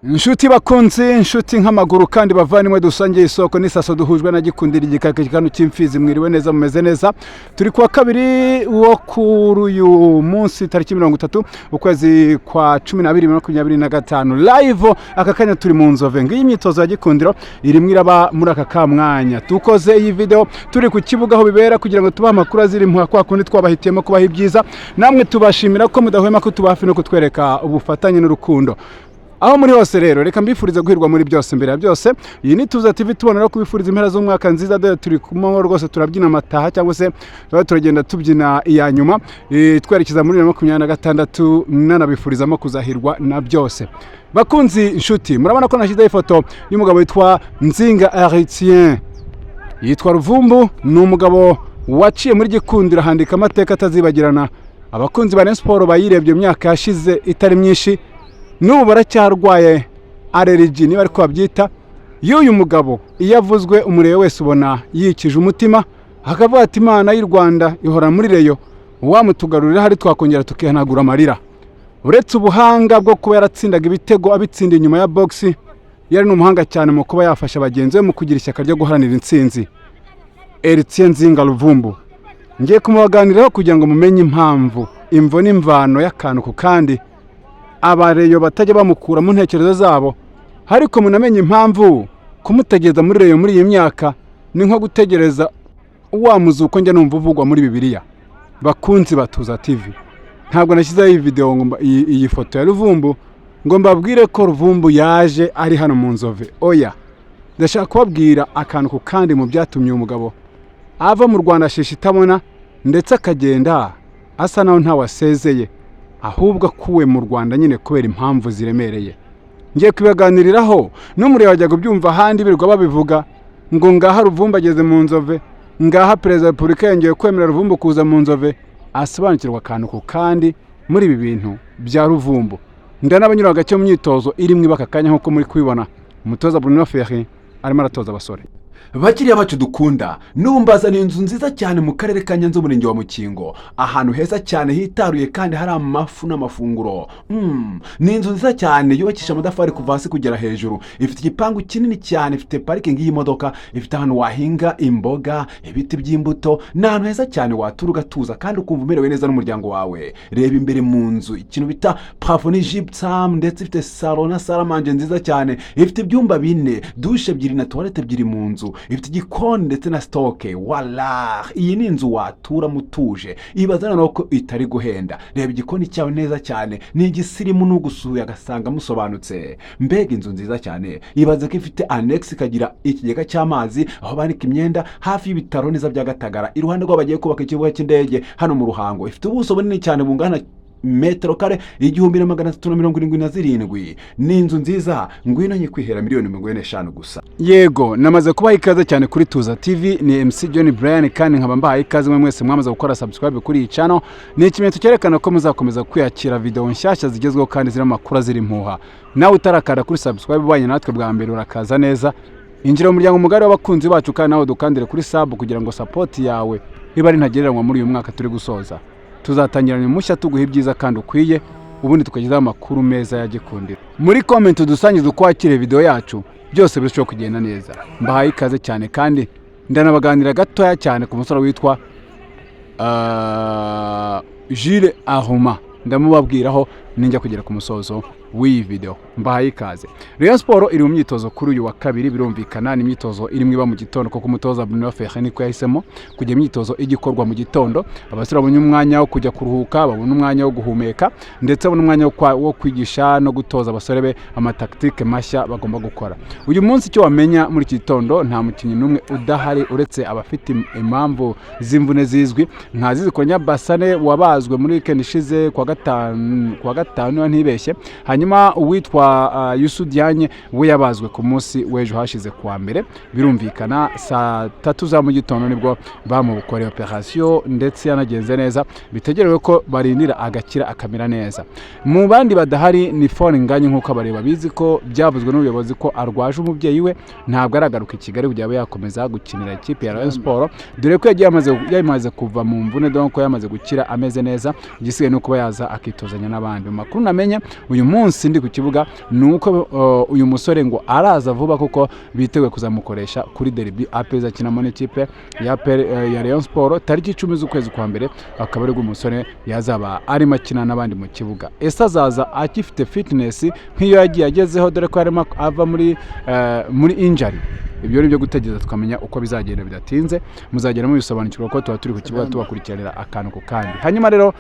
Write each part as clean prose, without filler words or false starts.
Inshuti bakunzi, inshuti nk'amaguru kandi bavandimwe dusangiye isoko n'isaso, duhujwe na Gikundira igikanu cy'imfizi, mwiriwe neza, mumeze neza? Turi kuwa kabiri wo kuri uyu munsi, tariki 30 ukwezi kwa 12 2025. Live aka kanya turi mu Nzove. Ngiyi imyitozo ya Gikundiro irimo iraba muri aka kamwanya. Dukoze iyi video turi ku kibuga aho bibera kugira ngo tubahe amakuru azira impuha, kwa kundi twabahitiyemo kubaha ibyiza. Namwe tubashimira ko mudahwema kutuba hafi no kutwereka ubufatanye n'urukundo aho muri hose. Rero reka mbifurize guhirwa muri byose. Mbere ya byose, iyi ni Tuza TV, tubona kubifuriza impera z'umwaka nziza. Dore turi kumwe rwose, turabyina amataha cyangwa se tuba turagenda tubyina iya nyuma, twerekeza muri 2026, nanabifurizamo kuzahirwa na byose. Bakunzi, inshuti, murabona ko nashyizeho ifoto y'umugabo witwa Nzinga Héritier, yitwa Ruvumbu. Ni umugabo waciye muri Gikundiro ahandika amateka atazibagirana. Abakunzi ba Rayon Sport bayirebye mu myaka yashize itari myinshi, n'ubu baracyarwaye allergie, niba ariko babyita, y'uyu mugabo. Iyo avuzwe, umurebe wese ubona yikije umutima, akavuga ati: "Imana y'u Rwanda ihora muri Rayon, uwamutugarurira hari twakongera tukihanagura amarira." Uretse ubuhanga bwo kuba yaratsindaga ibitego abitsinda inyuma ya box, yari n'umuhanga cyane mu kuba yafasha bagenzi be mu kugira ishyaka ryo guharanira intsinzi. Héritier Nzinga Ruvumbu ngiye kumubaganiraho kugira ngo mumenye impamvu, imvo n'imvano y'akantu ku kandi abareyo batajya bamukura mu ntekerezo zabo, ariko munamenye impamvu kumutegereza muri Rayon muri iyi myaka ni nko gutegereza wa muzuko njya numva uvugwa muri Bibiliya. Bakunzi ba Tuza TV, ntabwo nashyizeho iyi video ngo iyi foto ya Ruvumbu ngo mbabwire ko Ruvumbu yaje ari hano mu Nzove. Oya, ndashaka kubabwira akantu ku kandi mu byatumye uyu mugabo ava mu Rwanda ashisha itabona, ndetse akagenda asa naho ntawe asezeye, ahubwo akuwe mu Rwanda nyine kubera impamvu ziremereye. Ngiye kubibaganiriraho. N'umureba wajyaga ubyumva ahandi birirwa babivuga ngo ngaha Ruvumbu ageze mu Nzove, ngaha Perezida wa Repubulika yongeye kwemera Ruvumbu kuza mu Nzove. Asobanukirwa akantu ku kandi muri ibi bintu bya Ruvumbu. Ndanabanyura gake mu myitozo irimo iba aka kanya. Nk'uko muri kubibona, umutoza Bruno Ferry arimo aratoza abasore. Bakiriya bacu dukunda, n'ubu mbazaniye inzu nziza cyane mu karere ka Nyanza, umurenge wa Mukingo, ahantu heza cyane hitaruye kandi hari amafu n'amafunguro. Ni inzu nziza cyane yubakishije amatafari kuva hasi kugera hejuru, ifite igipangu kinini cyane, ifite parikingi y'imodoka, ifite ahantu wahinga imboga, ibiti by'imbuto. Ni ahantu heza cyane watura ugatuza kandi ukumva umerewe neza n'umuryango wawe. Reba imbere mu nzu, ikintu bita plafond ni gypsum, ndetse ifite salon na salle à manger nziza cyane. Ifite ibyumba bine, douche ebyiri na toilette ebyiri mu nzu, ifite igikoni ndetse na stock. Wala, iyi ni inzu waturamo utuje. Ibaza noneho ko itari guhenda. Reba igikoni cyawe neza cyane, ni igisirimu, n'ugusuye agasanga musobanutse. Mbega inzu nziza cyane! Ibaze ko ifite annexe, ikagira ikigega cy'amazi, aho banika imyenda, hafi y'ibitaro neza bya Gatagara, iruhande rw'aho bagiye kubaka ikibuga cy'indege hano mu Ruhango. Ifite ubuso bunini cyane bungana metero kare 1377. Ni inzu nziza, ngwino nyikwihera miliyoni 45 gusa. Yego, namaze kubaha ikaze cyane kuri Tuza TV. Ni MC John Brian, kandi nkaba mbahaye ikaze mwe mwese mwamaze gukora subscribe kuri iyi channel. Ni ikimenyetso cyerekana ko muzakomeza kwiyakira video nshyashya zigezweho kandi zirimo amakuru azira impuha. Nawe utarakanda kuri subscribe, ubanye natwe bwa mbere, urakaza neza. Injira mu muryango mugari w'abakunzi bacu, kandi nawe dukandire kuri sub kugira ngo support yawe ibe ari ntagereranywa. Muri uyu mwaka turi gusoza, tuzatangirana mushya tuguha ibyiza kandi ukwiye, ubundi tukagezaho amakuru meza ya Gikundiro. Muri comment dusangiza uko wakiriye video yacu, byose birushaho kugenda neza. Mbahaye ikaze cyane, kandi ndanabaganira gatoya cyane ku musore witwa Jules Aruma. Ndamubabwiraho ninjya kugera ku musozo w'iyi video. Mbahaye ikaze. Rayon Sport iri mu myitozo kuri uyu wa kabiri. Birumvikana ni imyitozo irimo iba mu gitondo, kuko umutoza Bruno Ferry niko yahisemo kujya imyitozo ijya ikorwa mu gitondo, abasore babonye umwanya wo kujya kuruhuka, babone umwanya wo guhumeka, ndetse babone umwanya wo kwigisha no gutoza abasore be amatactique mashya bagomba gukora uyu munsi. Icyo wamenya muri iki gitondo, nta mukinnyi n'umwe udahari uretse abafite impamvu z'imvune zizwi, nka Zizikonya Basane wabazwe muri weekend ishize kwa gatanu niba ntibeshye. Hanyuma uwitwa Youssou Diagne we yabazwe ku munsi w'ejo hashize kuwa mbere. Birumvikana saa 3 za mu gitondo nibwo bamukoreye operation, ndetse yanagenze neza. Bitegerewe ko barindira agakira akamera neza. Mu bandi badahari ni Fall Ngagne. Nk'uko abareba bizi ko byavuzwe n'ubuyobozi ko arwaje umubyeyi we, ntabwo aragaruka i Kigali kugira abe yakomeza gukinira ikipe ya Rayon Sport, dore ko yagiye yamaze kuva mu mvune, donc ko yamaze gukira ameze neza. Igisigaye ni ukuba yaza akitozanya n'abandi. Amakuru namenye uyu munsi ndi ku kibuga ni uko uyu musore ngo araza vuba, kuko biteguye kuzamukoresha kuri derby APR izakinamo n'ikipe ya APR, ya Rayon Sport, tariki 10 z'ukwezi kwa mbere, akaba aribwo umusore yazaba arimo akina n'abandi mu kibuga. Ese azaza akifite fitness nk'iyo yagiye agezeho, dore ko yarimo ava muri injury? Ibyo ni byo gutegereza tukamenya uko bizagenda. Bidatinze muzagera mubisobanukirwa, ko tuba turi ku kibuga tubakurikiranira akantu ku kandi. Hanyuma rero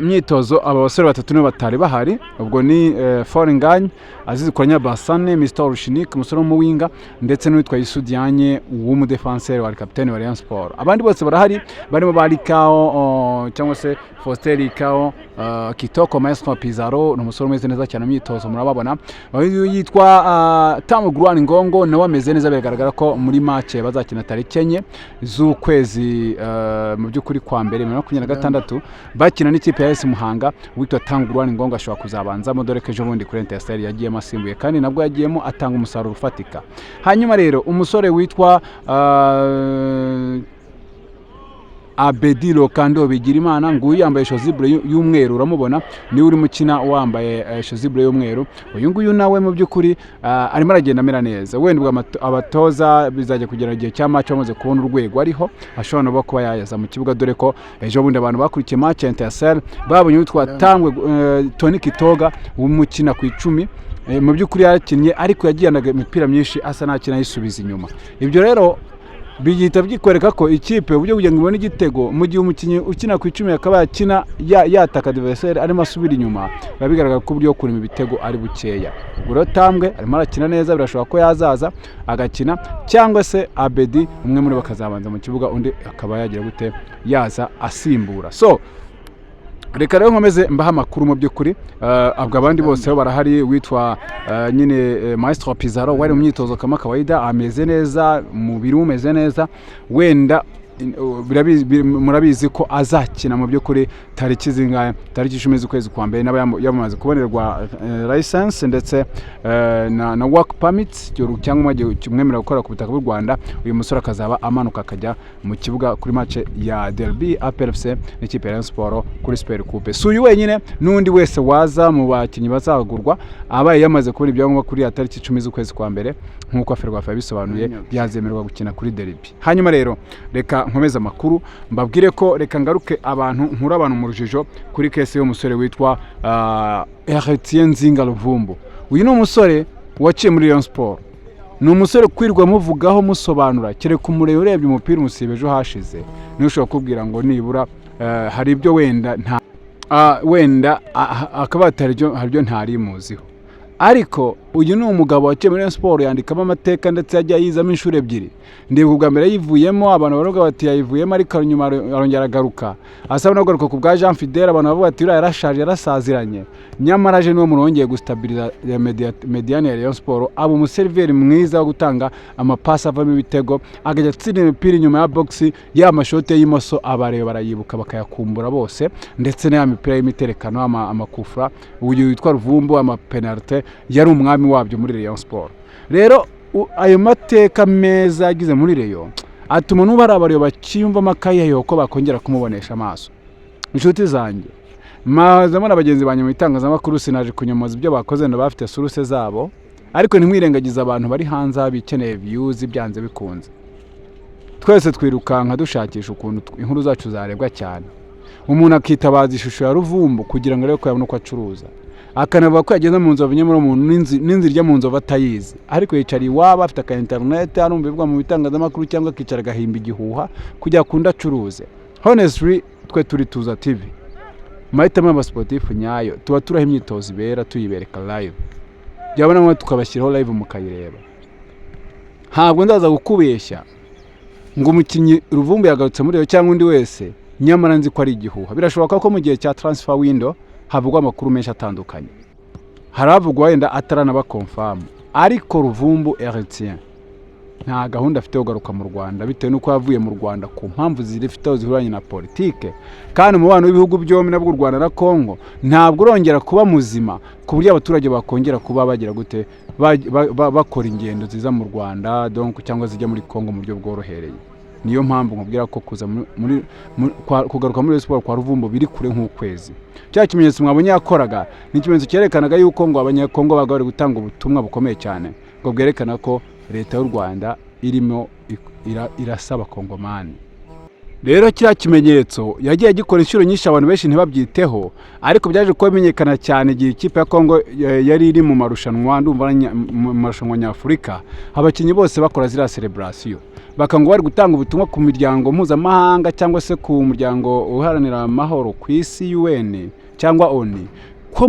myitozo aba basore batatu nibo batari bahari. Ubwo ni Fall Ngagne, Aziz Kuranya Basane, Mr Rushinik, umusore w'umuwinga, ndetse n'uwitwa Youssou Diagne w'umudefanseri wa kapiteni wa Rayon Sport. Abandi bose barahari, barimo ba Likao, cyangwa se Faustin Likao, Kitoko Maestro Pizarro, ni umusore umeze neza cyane mu myitozo, murababona. Uyu yitwa Tamu Gruan Ngongo, nawe ameze neza. Biragaragara ko muri match bazakina tariki 4 z'ukwezi mu by'ukuri kwa mbere 2026, bakina n'ikipe ya AS Muhanga, witwa Tamu Gruan Ngongo ashobora kuzabanzamo, dore ko ejo bundi kuri Etincelles yagiyemo asimbuye, kandi nabwo yagiyemo atanga umusaruro ufatika. Hanyuma rero umusore witwa Abedi Lokando Bigirimana, nguyu yambaye chasuble y'umweru, uramubona, niwe urimo ukina wambaye chasuble y'umweru. Uyu nguyu nawe mu by'ukuri arimo aragenda amera neza. Wenda ubwo abatoza bizajya kugera igihe cya match bamaze kubona urwego ariho, ashobora no kuba yayaza mu kibuga, dore ko ejo bundi abantu bakurikiye match ya Etincelles babonye witwa Tangwe Tony Kitoga umukina ku 10. Mu by'ukuri yarakinnye, ariko yagiyanaga imipira myinshi asa n'akina ayisubiza inyuma. Ibyo rero bigihita byikwereka ko ikipe uburyo kugira ngo ibone igitego, mu gihe umukinnyi ukina ku 10 akaba yakina yataka adversaire arimo asubira inyuma, biba bigaragara ko uburyo bwo kurema ibitego ari bukeya. Ubwo rero Tambwe arimo arakina neza, birashoboka ko yazaza agakina, cyangwa se Abedi, umwe muri bo akazabanza mu kibuga, undi akaba yagira gute, yaza asimbura. So reka rero nkomeze mbaha amakuru. Mu by'ukuri ubwo abandi bose bo barahari. Witwa nyine Maestro Pizarro wari mu myitozo kama kawaida, ameze neza, umubiri we umeze neza. Wenda murabizi ko azakina mu by'ukuri tariki zingahe? Tariki 10 z'ukwezi kwa mbere, n'aba yamaze kubonerwa license ndetse na work permit, cyangwa kimwemerera gukora ku butaka bw'u Rwanda. Uyu musore akazaba amanuka akajya mu kibuga kuri match ya derby APR FC n'ikipe ya Rayon Sport kuri Super Coupe. Si uyu wenyine, n'undi wese waza mu bakinnyi bazagurwa, abaye yamaze kubona ibyangombwa kuri ya tariki 10 z'ukwezi kwa mbere, nk'uko Ferwafa yabisobanuye, yazemererwa gukina kuri derby. Hanyuma rero reka nkomeze amakuru, mbabwire ko reka ngaruke abantu, nkure abantu mu rujijo kuri case y'umusore witwa Heritier Nzinga Luvumbu. Uyu ni umusore waciye muri Rayon Sport, ni umusore kwirwa muvugaho musobanura, kereka umurebe urebye umupira umusiba ejo hashize niwe ushobora kubwira ngo nibura hari ibyo wenda nta wenda akaba atari hari ibyo ntari muziho. Ariko uyu ni umugabo waciye muri Rayon Sport, yandikamo amateka, ndetse yagiye yizamo inshuro ebyiri. Ndibuka ubwa mbere yivuyemo, abantu baravuga bati yayivuyemo, ariko nyuma arongera aragaruka, asaba no kugaruka ku bwa Jean Fidele. Abantu bavuga bati uriya yarashaje, yarasaziranye, nyamara aje niwe muntu wongeye gustabiriza médiane ya Rayon Sport, aba umuseriveri mwiza wo gutanga amapasi avamo ibitego, akajya atsinda imipira inyuma ya box, ya mashote y'imoso abareba barayibuka bakayakumbura bose, ndetse n'ya mipira y'imiterekano, amakufra. Uyu witwa Ruvumbu, amapenalite yari umwami wabyo muri Rayon Sport. Rero ayo mateka meza yagize muri Rayon atuma n'ubu hari abareba bakiyumvamo akayayo ko bakongera kumubonesha amaso. Inshuti zanjye mazamo na bagenzi banjye mu itangazamakuru, sinaje kunyomoza ibyo bakoze, ngo bafite source zabo, ariko ntimwirengagize abantu bari hanze aha bikeneye views. Byanze bikunze twese twirukanka dushakisha ukuntu inkuru zacu zarebwa cyane. Umuntu akitabaza ishusho ya Ruvumbu kugira ngo arebe ko yabona uko acuruza, akanavuga ko yageze mu nzovu, nyamara umuntu n'inzira ijya mu nzovu atayizi, ariko yicara iwabo afite aka interineti, arumva ibivugwa mu bitangazamakuru, cyangwa akicara agahimba igihuha kugira akunde acuruze. Honestly, twe turi Tuza TV, mahitamo y'abasiporutifu nyayo, tuba turaho imyitozo ibera tuyibereka live, byabona ngombwa tukabashyiraho live mukayireba. Ntabwo ndaza kukubeshya ngo umukinnyi Ruvumbu yagarutse muri iyo cyangwa undi wese, nyamara nzi ko ari igihuha. Birashoboka ko mu gihe cya transfer window havugwa amakuru menshi atandukanye, hari avugwa wenda ataranaba confirm, ariko Ruvumbu Heritier nta gahunda afite yo kugaruka mu Rwanda, bitewe n'uko yavuye mu Rwanda ku mpamvu zifite aho zihuranye na politike, kandi umubano w'ibihugu byombi, nabwo u Rwanda na Congo, ntabwo urongera kuba muzima ku buryo abaturage bakongera kuba bagira gute, bakora ingendo ziza mu Rwanda donc cyangwa zijya muri Congo mu buryo bworohereye. Niyo mpamvu nkubwira ko kuza kugaruka muri Rayon Sport kwa Luvumbu biri kure nk'ukwezi. Cya kimenyetso mwabonye yakoraga ni ikimenyetso cyerekanaga yuko ngo Abanyekongo baga bari gutanga ubutumwa bukomeye cyane, ngo bwerekana ko leta y'u Rwanda irimo irasaba Kongomani. Rero kiriya kimenyetso yagiye agikora inshuro nyinshi, abantu benshi ntibabyiteho, ariko byaje kuba bimenyekana cyane igihe ikipe ya Kongo yari iri mu marushanwa, ndumva ari mu marushanwa nyafurika, abakinnyi bose bakora ziriya celebration, bakanga bari gutanga ubutumwa ku miryango mpuzamahanga cyangwa se ku muryango uharanira amahoro ku isi, UN cyangwa ONU, ko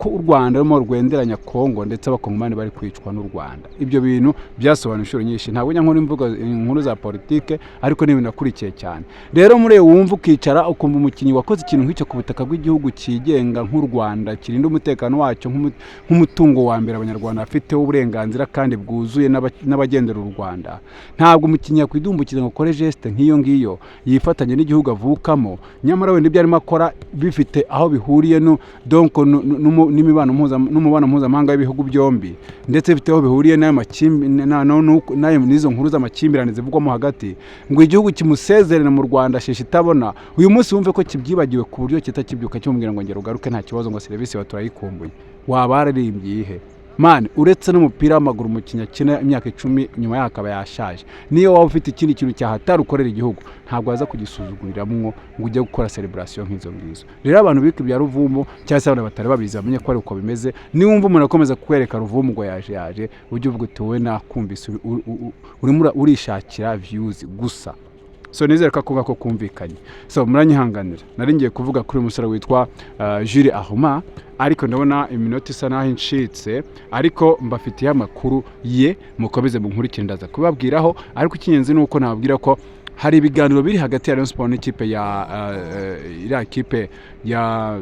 u Rwanda rurimo rwenderanya Kongo, ndetse Abakongomani bari kwicwa n'u Rwanda. Ibyo bintu byasobanuye inshuro nyinshi. Ntabwo njya nkora imvugo inkuru za politike, ariko ni ibintu nakurikiye cyane. Rero muri wumva ukicara ukumva umukinnyi wakoze ikintu nk'icyo ku butaka bw'igihugu cyigenga nk'u Rwanda, kirinda umutekano wacyo nk'umutungo wa mbere Abanyarwanda bafiteho uburenganzira kandi bwuzuye n'abagendera u Rwanda, ntabwo umukinnyi yakwidumbukiza ngo akore geste nk'iyo ngiyo yifatanye n'igihugu avukamo, nyamara wenda ibyo arimo akora bifite aho bihuriye no donc n'umubano mpuzamahanga w'ibihugu byombi, ndetse bifite aho bihuriye n'ayo makimbi n'izo nkuru z'amakimbirane zivugwamo hagati, ngo igihugu kimusezerere mu Rwanda shisha itabona. Uyu munsi wumve ko kibyibagiwe ku buryo kitakibyuka kimubwira ngo ngera ugaruke, nta kibazo, ngo serivisi yawe turayikumbuye. Waba wararirimbye iyihe man? Uretse n'umupira w'amaguru umukinnyi akina imyaka 10, nyuma yaho akaba yashaje. Niyo waba ufite ikindi kintu cyahatari ukorera igihugu, ntabwo waza kugisuzuguriramo ngo ujye gukora celebration nk'izo ngizo. Rero abantu bika ibya Luvumbu cyangwa se abantu batari babizi bamenye ko ari uko bimeze. Niwumva umuntu akomeza kukwereka Luvumbu ngo yaje yaje, ujye uvuga uti: "Wowe nakumvise, urimo urishakira views gusa." So nizere ko ako ngako kumvikanye. So muranyihanganira, nari ngiye kuvuga kuri uyu musore witwa Jules Ahuma, ariko ndabona iminota isa naho incitse, ariko mbafitiye amakuru ye. Mukomeze munkurikire, ndaza kubabwiraho. Ariko icy'ingenzi ni uko nababwira ko hari ibiganiro biri hagati ya Rayon Sport n'ikipe ya iriya kipe ya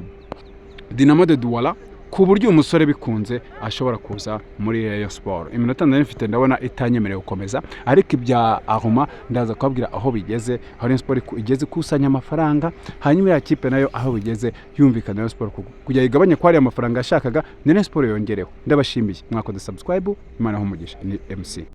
Dinamo de Douala, ku buryo uyu musore bikunze ashobora kuza muri Rayon Sport. Iminota nari mfite ndabona itanyemerewe gukomeza, ariko ibya Ahuma ndaza kubabwira aho bigeze, aho Rayon Sport igeze ikusanya amafaranga, hanyuma iriya kipe nayo aho bigeze yumvikana Rayon Sport kugira igabanye ko ariya mafaranga yashakaga, ni Rayon Sport yongereho. Ndabashimiye, mwakoze subscribe. Imana umugisha. Ni MC.